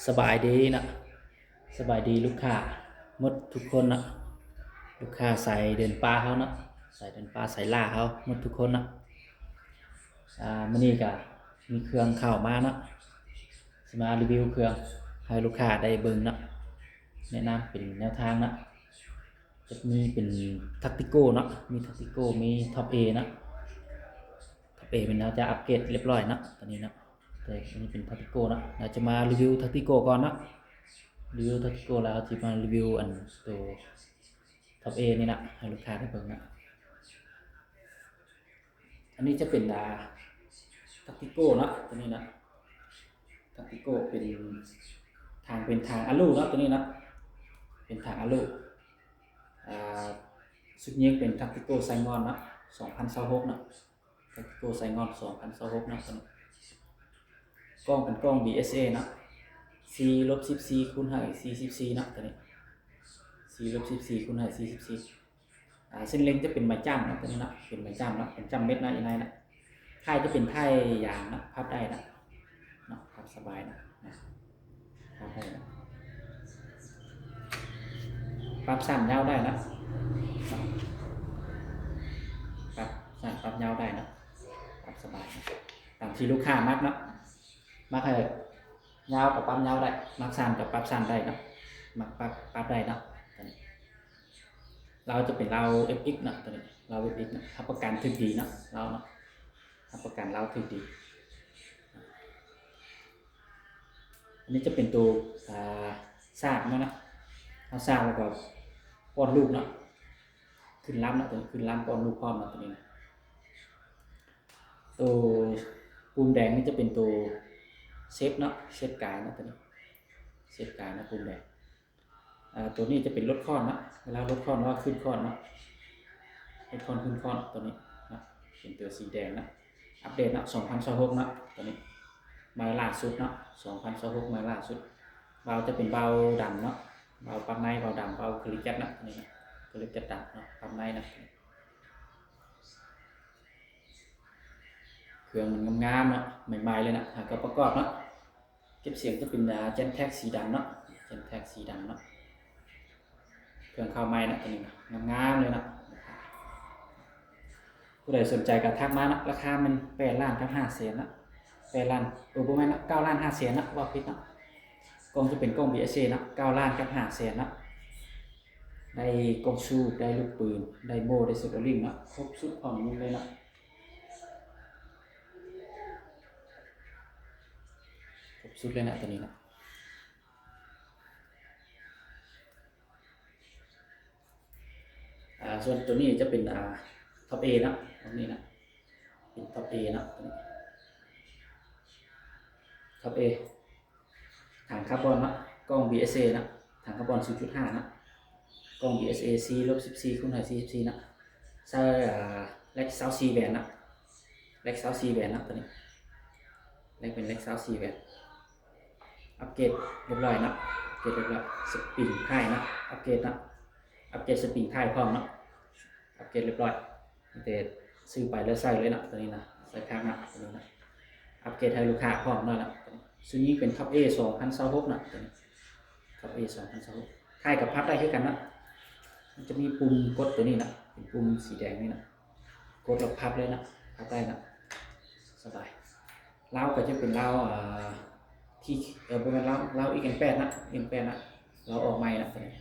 ສະບາຍດີເນາະ ສະບາຍດີລູກຄ້າໝົດທຸກຄົນເນາະ ລູກຄ້າສາຍເດີນປ່າເຮົາເນາະ ສາຍເດີນປ່າສາຍລ່າເຮົາໝົດທຸກຄົນເນາະ. ອາ ມື້ນີ້ກະມີເຄື່ອງເຂົ້າມາເນາະ ຊິມາຣີວິວເຄື່ອງໃຫ້ລູກຄ້າໄດ້ເບິ່ງເນາະ ແນະນຳເປັນແນວທາງເນາະ. ຈະມີເປັນທັກຕິໂກເນາະ ມີທັກຕິໂກ ມີທັອບເອເນາະ. ທັອບເອແມ່ນເຮົາຈະອັບເກຣດລຽບລ້ອຍເນາະ ຕອນນີ້ເນາະ ແຕ່ອັນນີ້ເປັນທັກຕິໂກເນາະ ເຮົາຈະມາຣີວິວທັກຕິໂກກ່ອນເນາະ ຣີວິວທັກຕິໂກແລ້ວເຮົາຊິມາຣີວິວອັນໂຕທັອບເອນີ້ເນາະ ໃຫ້ລູກຄ້າໄດ້ເບິ່ງເນາະ. ອັນນີ້ຈະເປັນ ອາ ທັກຕິໂກເນາະ ຕົວນີ້ເນາະ ທັກຕິໂກເປັນທາງ ເປັນທາງອາລູເນາະ ຕົວນີ້ເນາະ ເປັນທາງອາລູ. ອາ ຊຸດຍິງເປັນທັກຕິໂກໄຊງອນເນາະ ສອງພັນຊາວຫົກເນາະ ທັກຕິໂກໄຊງອນ ສອງພັນຊາວຫົກເນາະ. ກ້ອງເປັນກ້ອງບີເອສເອເນາະ ສີ່ລົບສິບສີ່ຄູນໃຫ້ສີ່ສິບສີ່ເນາະ ຕົວນີ້ ສີ່ລົບສິບສີ່ຄູນໃຫ້ສີ່ສິບສີ່. ອາ ເສັ້ນເລັງຈະເປັນໄມ້ຈ້ຳເນາະ ຕົວນີ້ເນາະ ເປັນໄມ້ຈ້ຳເນາະ ເປັນຈ້ຳເມັດເນາະ ຢູ່ໃນເນາະ. ທ້າຍຈະເປັນທ້າຍຢາງເນາະ ພັບໄດ້ເນາະ ເນາະ ພັບສະບາຍເນາະ ນະ ພັບໄດ້ເນາະ. ປັບສັ້ນຍາວໄດ້ເນາະ ປັບສັ້ນປັບຍາວໄດ້ເນາະ ປັບສະບາຍເນາະ ຕາມທີ່ລູກຄ້າມັກເນາະ. ມັກໃຫ້ຍາວກໍປັບຍາວໄດ້ ມັກສັ້ນກໍປັບສັ້ນໄດ້ເນາະ ມັກປັບ ປັບໄດ້ເນາະ. ຕົວນີ້ລາວຈະເປັນລາວເອັຟເອັກເນາະ ຕົວນີ້ລາວເອັຟເອັກເນາະ ຮັບປະກັນຖືກດີເນາະ ລາວເນາະ ຮັບປະກັນລາວຖືກດີ. ອັນນີ້ຈະເປັນໂຕ ອາ ສາກມັນເນາະ ເຮົາສາກແລ້ວກໍປ້ອນລູກເນາະ ຂຶ້ນລຳເນາະ ຕົວນີ້ຂຶ້ນລຳປ້ອນລູກພ້ອມເນາະ ຕົວນີ້ນະ. ໂຕປຸ່ມແດງນີ້ຈະເປັນໂຕເຊັດເນາະ ເຊັດກາຍເນາະ ຕົວນີ້ເຊັດກາຍເນາະ ປຸ່ມແດງ. ອາ ໂຕນີ້ຈະເປັນລົດຄ້ອນເນາະ ເວລາລົດຄ້ອນ ເຮົາຂຶ້ນຄ້ອນເນາະ ລົດຄ້ອນຂຶ້ນຄ້ອນ ຕົວນີ້ເນາະ ເປັນຕົວສີແດງເນາະ. ອັບເດດເນາະ ສອງພັນຊາວຫົກເນາະ ຕົວນີ້ໃໝ່ລ່າສຸດເນາະ ສອງພັນຊາວຫົກໃໝ່ລ່າສຸດ. ວາວຈະເປັນວາວດຳເນາະ ວາວປັບໃນ ວາວດຳ ວາວຄາລິແກັດເນາະ ຕົວນີ້ເນາະ ຄາລິແກັດດຳເນາະ ປັບໃນເນາະ. ເຄື່ອງມັນງາມໆເນາະ ໃໝ່ໆເລີຍນະ ຫາກໍປະກອບເນາະ. ເກັບສຽງຈະເປັນ ອາ ເຈນແທັກສີດຳເນາະ ເຈນແທັກສີດຳເນາະ. ເຄື່ອງເຂົ້າໃໝ່ເນາະ ຕົວນີ້ນະ ງາມໆເລີຍເນາະ. ຜູ້ໃດສົນໃຈກໍທັກມາເນາະ ລາຄາມັນແປດລ້ານກັບຫ້າແສນເນາະ ແປດລ້ານ ເອີ ບໍ່ແມ່ນເນາະ ເກົ້າລ້ານຫ້າແສນເນາະ ເວົ້າຜິດເນາະ. ກ້ອງຈະເປັນກ້ອງບີເອສເອເນາະ ເກົ້າລ້ານກັບຫ້າແສນເນາະ. ໄດ້ກ້ອງສູບ ໄດ້ລູກປືນ ໄດ້ໂມ່ ໄດ້ຊຸດໂອລິງເນາະ ຄົບຊຸດພ້ອມຍິງເລີຍເນາະ ຄົບຊຸດເລີຍນະ ຕົວນີ້ນະ. ອາ ສ່ວນຕົວນີ້ຈະເປັນ ອາ ທັອບເອເນາະ ທັອບເອເນາະ ເປັນທັອບເອເນາະ ທັອບເອ ຖັງຄາບອນເນາະ ກ້ອງບີເອສເອເນາະ ຖັງຄາບອນສູນຈຸດຫ້າເນາະ ກ້ອງບີເອສເອ ສີ່ລົບສິບສີ່ຄູນໃຫ້ສີ່ສິບສີ່ເນາະ. ໃສ່ ອາ ແລັກຊາວສີ່ແຫວນເນາະ ແລັກຊາວສີ່ແຫວນເນາະ ຕົວນີ້ແລັກເປັນແລັກຊາວສີ່ແຫວນ. ອັບເກຣດລຽບລ້ອຍເນາະ ອັບເກຣດລຽບລ້ອຍ. ສະປຣິງທ້າຍເນາະ ອັບເກຣດເນາະ ອັບເກຣດສະປຣິງທ້າຍພ້ອມເນາະ ອັບເກຣດລຽບລ້ອຍ. ມີແຕ່ຊື້ໄປແລ້ວໃສ່ເລີຍເນາະ ຕົວນີ້ນະ ໃສ່ຄັກເນາະ ຕົວນີ້ນະ ອັບເກຣດໃຫ້ລູກຄ້າພ້ອມເນາະ. ຊຸດນີ້ເປັນທັອບເອ ສອງພັນຊາວຫົກເນາະ ຕົວນີ້ທັອບເອ ສອງພັນຊາວຫົກ. ທ້າຍກໍພັບໄດ້ຄືກັນເນາະ ມັນຈະມີປຸ່ມກົດຕົວນີ້ເນາະ ເປັນປຸ່ມສີແດງນີ້ເນາະ ກົດແລ້ວພັບເລີຍເນາະ ພັບໄດ້ເນາະ ສະບາຍ. ລາວກໍຈະເປັນລາວ ເອີ ທີ່ ເອີ ບໍ່ແມ່ນລາວ ລາວອີກເອັມແປດເນາະ ອີກເອັມແປດເນາະ ລາວອອກໃໝ່ເນາະ ຕົວນີ້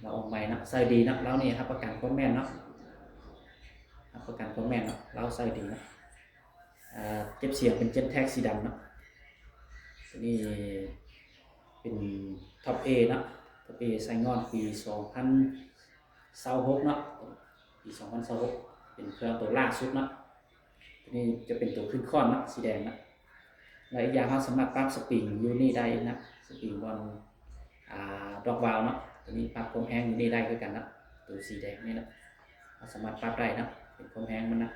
ລາວອອກໃໝ່ເນາະ ໃຊ້ດີເນາະ ລາວນີ້ຮັບປະກັນຄວາມແມ່ນເນາະ ຮັບປະກັນຄວາມແມ່ນເນາະ ລາວໃຊ້ດີເນາະ. ເອີ ເກັບສຽງເປັນເຈນແທັກສີດຳເນາະ ຕົວນີ້ເປັນທັອບເອເນາະ ທັອບເອໃຊ້ງອນປີສອງພັນຊາວຫົກເນາະ ປີສອງພັນຊາວຫົກ ເປັນເຄື່ອງໂຕລ່າສຸດເນາະ. ຕົວນີ້ຈະເປັນຕົວຂຶ້ນຄ້ອນເນາະ ສີແດງເນາະ ແລະ ອີກຢ່າງເຮົາສາມາດປັບສະປຣິງຢູ່ນີ້ໄດ້ນະ ສະປຣິງບ່ອນ ອາ ດອກວາວເນາະ ຕົວນີ້ປັບຄວາມແຮງຢູ່ນີ້ໄດ້ຄືກັນເນາະ ຕົວສີແດງນີ້ເນາະ ເຮົາສາມາດປັບໄດ້ເນາະ ເປັນຄວາມແຮງມັນເນາະ.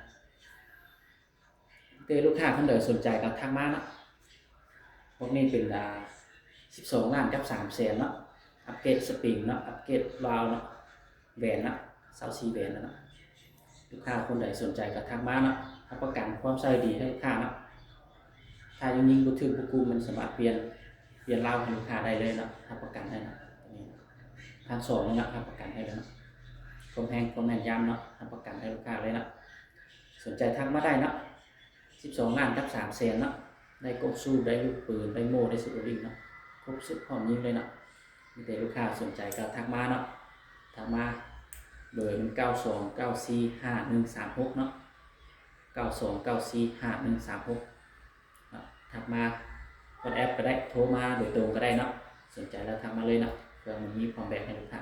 ແຕ່ລູກຄ້າຄົນໃດສົນໃຈກໍທັກມາເນາະ. ພວກນີ້ເປັນ ອາ ສິບສອງລ້ານກັບສາມແສນເນາະ ອັບເກຣດສະປຣິງເນາະ ອັບເກຣດວາວເນາະ ແຫວນເນາະ ຊາວສີ່ແຫວນເນາະ. ລູກຄ້າຄົນໃດສົນໃຈກໍທັກມາເນາະ ຮັບປະກັນຄວາມໃຊ້ດີໃຫ້ລູກຄ້າເນາະ. ຖ້າຍັງຍິງບໍ່ຖືກບໍ່ກຸມ ມັນສາມາດປ່ຽນ ປ່ຽນລາວໃຫ້ລູກຄ້າໄດ້ເລີຍເນາະ ຮັບປະກັນໄດ້ເນາະ ໂຕນີ້ເນາະ ພັນສອງເລີຍເນາະ ຮັບປະກັນໄດ້ເລີຍເນາະ ຄວາມແຮງຄວາມແມ່ນຢຳເນາະ ຮັບປະກັນໃຫ້ລູກຄ້າເລີຍເນາະ ສົນໃຈທັກມາໄດ້ເນາະ ສິບສອງລ້ານກັບສາມແສນເນາະ ໄດ້ກົກຊູບ ໄດ້ລູກປືນ ໄດ້ໂມ່ ໄດ້ຊຸດໂອລິງເນາະ ຄົບຊຸດພ້ອມຍິງເລີຍເນາະ ມີແຕ່ລູກຄ້າສົນໃຈກໍທັກມາເນາະ ທັກມາເບີມັນ ເກົ້າສອງເກົ້າສີ່ຫ້າໜຶ່ງສາມຫົກເນາະ ເກົ້າສອງເກົ້າສີ່ຫ້າໜຶ່ງສາມຫົກ ເນາະ ທັກມາ WhatsApp ກໍໄດ້ ໂທມາໂດຍຕົງກໍໄດ້ເນາະ ສົນໃຈແລ້ວທັກມາເລີຍເນາະ ເພື່ອມັນມີພ້ອມແບບໃຫ້ລູກຄ້າ